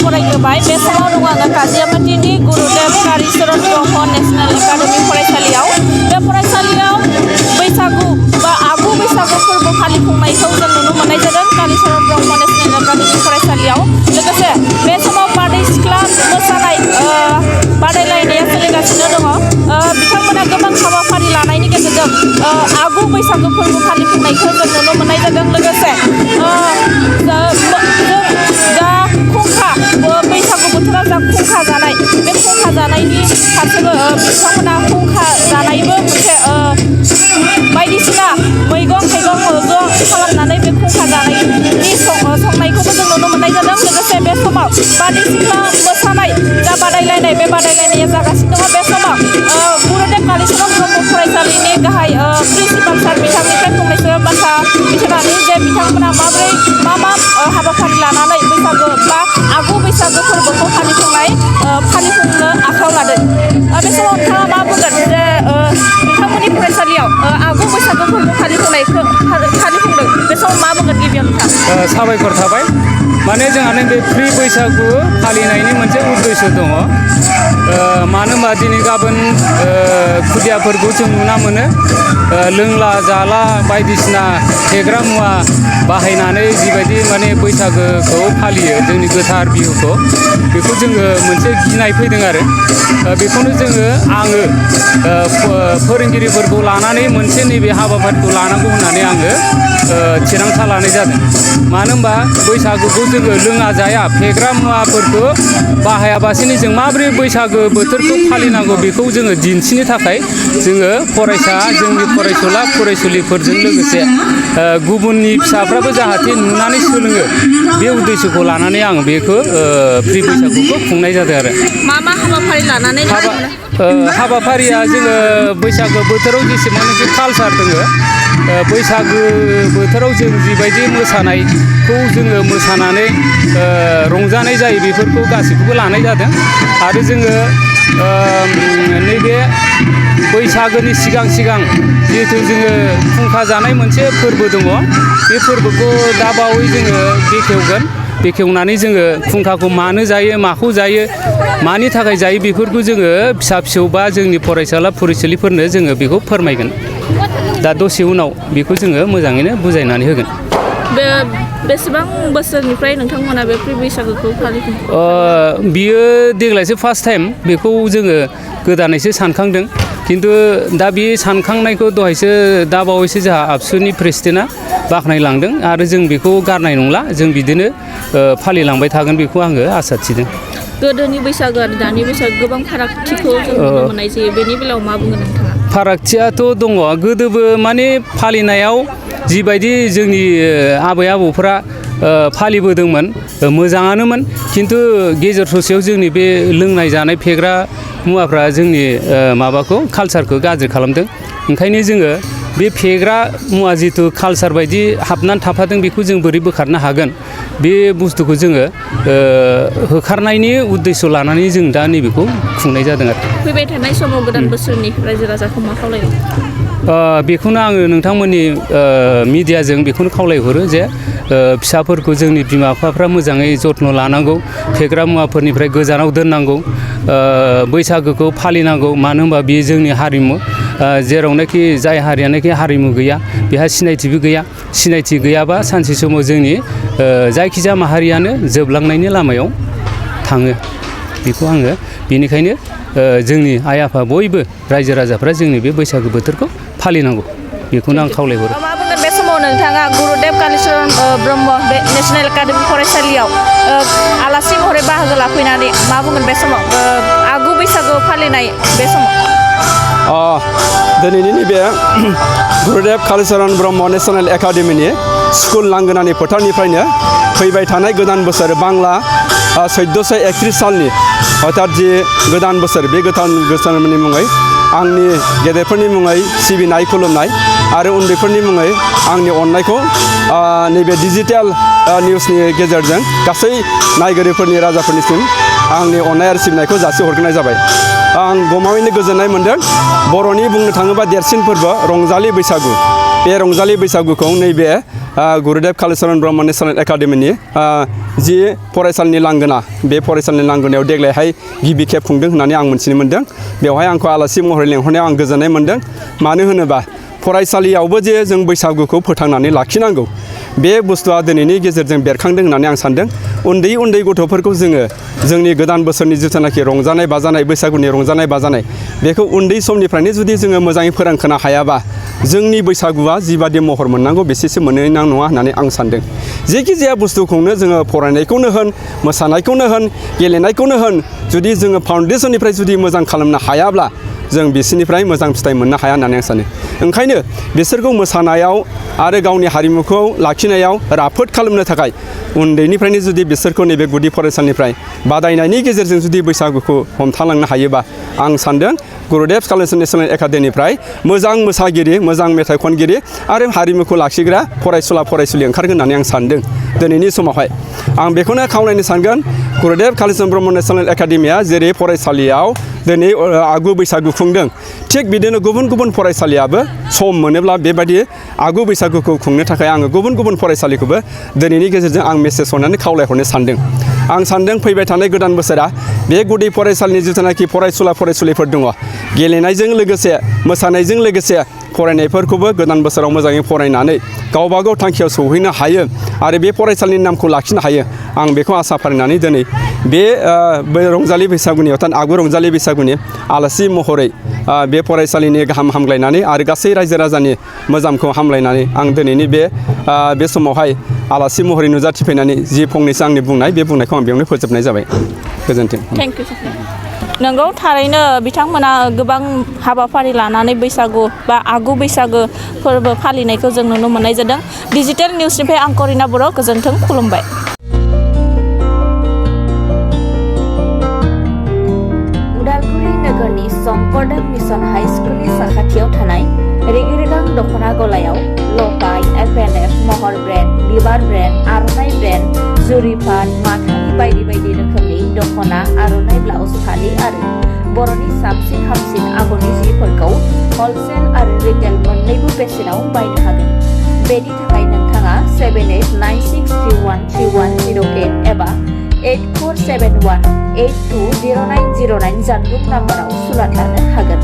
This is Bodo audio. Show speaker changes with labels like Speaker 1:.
Speaker 1: फरायबोबाय बे समाव दङ आङो काजियामाटिनि गुरुदेव कालिचरण ब्रह्म नेशनेल एकाडेमि फरायसालियाव बे फरायसालियाव बैसागु बा आगु बैसागु फोरबो फालिफुंनायखौ जों नुनो मोननाय जादों कालिचरण ब्रह्म नेशनेल एकाडेमि फरायसालियाव लोगोसे बे समाव बारदै सिख्ला मोसानाय बादायलायनाया सोलिगासिनो दङ बिथांमोना गोबां हाबाफारि लानायनि गेजेरजों आगु बैसागु फोरबो फालिफुंनायखौ जों नुनो मोननाय जादों लोगोसे जा खुंखा बैसागु बोथोराव जा खुंखा जानाय बे खुंखा जानायनि फारसेबो बिथांमोना खुंखा जानायबो मोनसे बायदिसिना मैगं थाइगं ज' खालामनानै बे खुंखा जानायनि संनायखौबो जों नुनो मोननाय जादों लोगोसे बे समाव बारदै सिख्ला मोसानाय जा बादायलायनाय बे बादायलायनाया जागासिनो दङ बे समाव गुरुदेव कालिचरण ब्रह्म फरायसालिनि गाहाय प्रिन्सिपाल सार बिथांनिफ्राय फंनैसो बाथ्रा मिथिनानै जे बिथांमोना माबोरै मा हाबाफारि लानानै बैसागु बा आगु बैसागु फोरबोखौ फालिफुंनो आखायाव लादों बे समाव नोंथाङा मा बुंगोन जे नोंथांमोननि फरायसालियाव आगु बैसागु फोरबो फालिफुंदों बे समाव मा बुंगोन गिबियाव नोंथां
Speaker 2: साबायखर थाबाय माने जोंहा नैबे प्रि बैसागु फालिनायनि मोनसे उद्देश्य दङ मानो होनबा दिनै गाबोन खुदियाफोरखौ जों नुना मोनो लोंला जाला बायदिसिना फेग्रा मुवा बाहायनानै जिबायदि माने बैसागोखौ फालियो जोंनि गोथार बिहुखौ बेखौ जोङो मोनसे गिनाय फैदों आरो बेखौनो आङो फोरोंगिरिफोरखौ लानानै मोनसे नैबे हाबाफारिखौ लानांगौ होननानै आङो थिरांथा लानाय जादों मानो होनबा बैसागुखौ जोङो लोङा जाया फेग्रा मुवाफोरखौ बाहायाबासिनो जों माबोरै बैसागो बोथोरखौ फालिनांगौ बेखौ जोङो दिन्थिनो थाखाय जोङो जोंनि फरायसुला फरायसुलिफोरजों लोगोसे गुबुननि फिसाफ्राबो जाहाथे नुनानै सोलोङो बे उद्देश्यखौ लानानै आं बेखौ प्रि बैसागुखौ खुंनाय जादों आरो
Speaker 1: मा हाबाफारि लानानै
Speaker 2: हाबाफारिया जोङो बैसागो बोथोराव जेसेबांनाखि कालसार दङ बैसागो बोथोराव जों जिबायदि मोसानायखौ जोङो मोसानानै रंजानाय जायो बेफोरखौ गासैखौबो लानाय जादों आरो जोङो नैबे बैसागोनि सिगां जिहेथु जोङो खुंखा जानाय मोनसे फोरबो दङ बे फोरबोखौ दा बावै जोङो बेखेवनानै जोङो खुंखाखौ मानो जायो माखौ जायो मानि थाखाय जायो बेफोरखौ जोङो फिसा बा जोंनि फरायसाला फरायसुलिफोरनो जोङो बेखौ फोरमायगोन दा दसे उनाव बेखौ जोङो मोजाङैनो बुजायनानै होगोन
Speaker 1: बेसेबां बोसोरनिफ्राय नोंथांमोना बे प्रि बैसागुखौ फालिदों
Speaker 2: बियो देग्लायसो फार्स्ट टाइम बेखौ जोङो गोदानैसो सानखांदों खिन्थु दा बे सानखांनायखौ दहायसो दा बावैसो जोंहा आबसुनि प्रेसिडेन्टआ बाख्नायलांदों आरो जों बेखौ गारनाय नंला जों बिदिनो फालिलांबाय थागोन बेखौ आङो आसा थिदों
Speaker 1: गोदोनि बैसागु आरो दानि बैसागु गोबां फारागथिखौ जों नुनो मोननाय जायो बेनि बेलायाव मा बुंगोन नोंथाङा
Speaker 2: फारागथियाथ' दङ गोदोबो माने फालिनायाव जिबायदि जोंनि आबै आबौफ्रा फालिबोदोंमोन मोजाङानोमोन खिन्थु गेजेर ससेयाव जोंनि बे लोंनाय जानाय फेग्रा मुवाफ्रा जोंनि माबाखौ कालसारखौ गाज्रि खालामदों ओंखायनो जोङो बे फेग्रा मुवा जिथु कालसार बायदि हाबनानै थाफादों बेखौ जों बोरै बोखारनो हागोन बे बुस्थुखौ जोङो होखारनायनि उद्देश्य लानानै जों दा नैबेखौ खुंनाय जादों आरो
Speaker 1: फैबाय थानाय समाव गोदान बोसोरनि रायजो राजाखौ मा खावलायगोन
Speaker 2: बेखौनो आङो नोंथांमोननि मिडियाजों बेखौनो खावलायहरो जे फिसाफोरखौ जोंनि बिमा बिफाफ्रा मोजाङै जत्न लानांगौ फेग्रा मुवाफोरनिफ्राय गोजानाव दोननांगौ बैसागोखौ फालिनांगौ मानो होनबा बेयो जोंनि हारिमु जेरावनाखि जाय हारियानाखि हारिमु गैया बेहा सिनायथिबो गैया सिनायथि गैयाबा सानसे समाव जोंनि जायखिजाया माहारियानो जोबलांनायनि लामायाव थाङो बेखौ आङो बेनिखायनो जोंनि आइ आफा बयबो रायजो राजाफ्रा जोंनि बे बैसागो बोथोरखौ फालिनांगौ बेखौनो आं खावलायहरो
Speaker 1: मा बुंगोन बे समाव नोंथाङा गुरुदेव कालिचरण ब्रह्म बे नेशनेल एकाडेमि फरायसालियाव आलासि महरै बाहागो लाफैनानै मा बुंगोन बे समाव आगु बैसागु फालिनाय बे समाव
Speaker 3: दिनैनि नैबे गुरुदेव कालिचरण ब्रह्म नेशनेल एकाडेमिनि स्कुल लांगोनानि फोथारनिफ्रायनो फैबाय थानाय गोदान बोसोर बांला 1431 सालनि अर्थात जि गोदान बोसोर बे गोदान बोसोरनि मुङै आंनि गेदेरफोरनि मुङै सिबिनाय खुलुमनाय आरो उन्दैफोरनि मुङै आंनि अननायखौ नैबे डिजिटेल निउसनि गेजेरजों गासै नायगिरिफोरनि राजाफोरनिसिम आंनि अननाय आरो सिबिनायखौ जासिहरग्रोनाय जाबाय आं गमावैनो गोजोननाय मोन्दों बर'नि बुंनो थाङोबा देरसिन फोरबो रंजालि बैसागु बे रंजालि बैसागुखौ नैबे गुरुदेव कालिचरन ब्रह्म नेशनेल एकाडेमिनि जि फरायसालिनि लांगोना बे फरायसालिनि लांगोनायाव देग्लायहाय गिबि खेब खुंदों होननानै आं मिथिनो मोन्दों। बेवहाय आंखौ आलासि महरै लेंहरनायाव आं गोजोननाय मोन्दों। मानो होनोबा फरायसालियावबो जे जों बैसागुखौ फोथांनानै लाखिनांगौ बे बुस्थुआ दिनैनि गेजेरजों बेरखांदों होननानै आं सानदों। उन्दै उन्दै गथ'फोरखौ जोङो जोंनि गोदान बोसोरनि जिथुनाखि रंजानाय बाजानाय बैसागुनि रंजानाय बाजानाय बेखौ उन्दै समनिफ्रायनो जुदि जोङो मोजाङै फोरोंखानो हायाबा जोंनि बैसागुआ जिबादि महर मोननांगौ बेसेसो मोननाय नङा होननानै आं सानदों। जेखिजाया बुस्थुखौनो जोङो फरायनायखौनो होन मोसानायखौनो होन गेलेनायखौनो होन जुदि जोङो फाउन्डेसननिफ्राय जुदि मोजां खालामनो हायाब्ला जों बिसोरनिफ्राय मोजां फिथाइ मोननो हाया होननानै आं सानो। ओंखायनो बिसोरखौ मोसानायाव आरो गावनि हारिमुखौ लाखिनायाव राफोद खालामनो थाखाय उन्दैनिफ्रायनो जुदि बिसोरखौ नैबे गुदि फरायसालिनिफ्राय बादायनायनि गेजेरजों जुदि बैसागुखौ हमथालांनो हायोबा आं सानदों गुरुदेव कालिचरन नेशनेल एकाडेमिनिफ्राय मोजां मोसागिरि मोजां मेथाइ खनगिरि आरो हारिमुखौ लाखिग्रा फरायसुला फरायसुलि ओंखारगोन होननानै आं सानदों। दिनैनि समावहाय आं बेखौनो खावलायनो सानगोन गुरुदेव कालिचरन ब्रह्म नेशनेल एकाडेमिया जेरै फरायसालियाव दिनै आगु बैसागु खुंदों थिग बिदिनो गुबुन गुबुन फरायसालियाबो सम मोनोब्ला बेबायदि आगु बैसागुखौ खुंनो थाखाय आङो गुबुन गुबुन फरायसालिखौबो दिनैनि गेजेरजों आं मेसेज हरनानै खावलायहरनो सानदों। आं सानदों फैबाय थानाय गोदान बोसोरा बे गुदि फरायसालिनि जिथुनाखि फरायसुला फरायसुलिफोर दङ गेलेनायजों लोगोसे मोसानायजों लोगोसे फरायनायफोरखौबो गोदान बोसोराव मोजाङै फरायनानै गावबागाव थांखियाव सौहैनो हायो आरो बे फरायसालिनि नामखौ लाखिनो हायो आं बेखौ आसा फारिनानै दिनै बे रंजालि बैसागुनि अर्थात आगु रंजालि बैसागुनि आलासि महरै बे फरायसालिनि गाहाम हामलायनानै आरो गासै रायजो राजानि मोजांखौ हामलायनानै आं दिनैनि बे समावहाय आलासि महरै नुजाथिफैनानै जि फंनैसो आंनि बुंनाय बे बुंनायखौ आं बेयावनो फोजोबनाय जाबाय। गोजोन्थों।
Speaker 1: Thank you. नंगौ थारैनो बिथांमोना गोबां हाबाफारि लानानै बैसागु बा आगु बैसागु फोरबो फालिनायखौ जों नुनो मोननाय जादों। डिजिटेल निउसनिफ्राय आं करिना बर' गोजोन्थों खुलुमबाय। उदालगुरि नोगोरनि शंकरदेव मिशन हाई स्कुलनि साखाथियाव थानाय रेगे रेगां दख'ना गलायाव लफाय एफएनएफ महर ब्रेन्ड बिबार ब्रेन्ड आर'नाइ ब्रेन्ड जुरिपाट माथानि बायदि बायदि रोखोमनि दख'ना आर'नाइ ब्लाउस फालि आरो बर'नि साबसिन हामसिन आगरनि जिफोरखौ हलसेल आरो रिटेल मोन्नैबो बेसेनाव बायनो हागोन। बेनि थाखाय नोंथाङा 7896313108 एबा 8471820909 जानबुं नाम्बाराव सुलाद लानो हागोन।